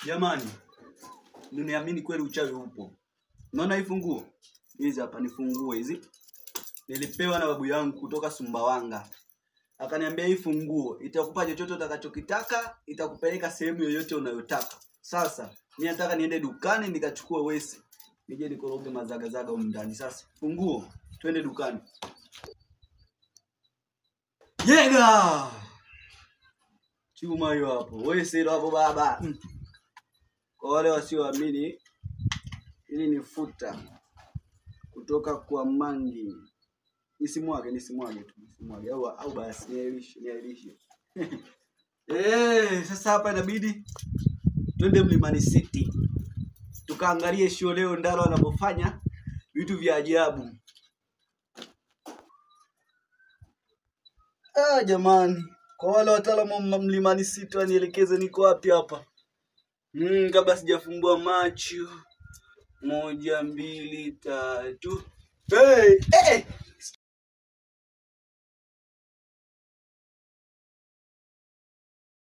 Jamani, niamini kweli uchawi upo. Unaona hii funguo? Hizi hapa ni funguo hizi. Nilipewa na babu yangu kutoka Sumbawanga. Akaniambia hii funguo itakupa chochote utakachokitaka, itakupeleka sehemu yoyote unayotaka. Sasa mimi nataka niende dukani nikachukue wesi, nije nikoroge mazagazaga humu ndani. Sasa funguo, twende dukani. Yega! Chuma hiyo hapo. Wesi hilo hapo baba. Kwa wale wasioamini, hili ni futa kutoka kwa Mangi. Nisimwage, nisimwage tu, nisimwage au basi niailishe, niailishe. Sasa hapa inabidi twende Mlimani City tukaangalie show leo Ndaro anapofanya vitu vya ajabu. Ah, jamani, kwa wale wataalamu wa Mlimani City wanielekeze niko wapi hapa. Kabla sijafumbua macho. 1, 2, 3. Hey, hey.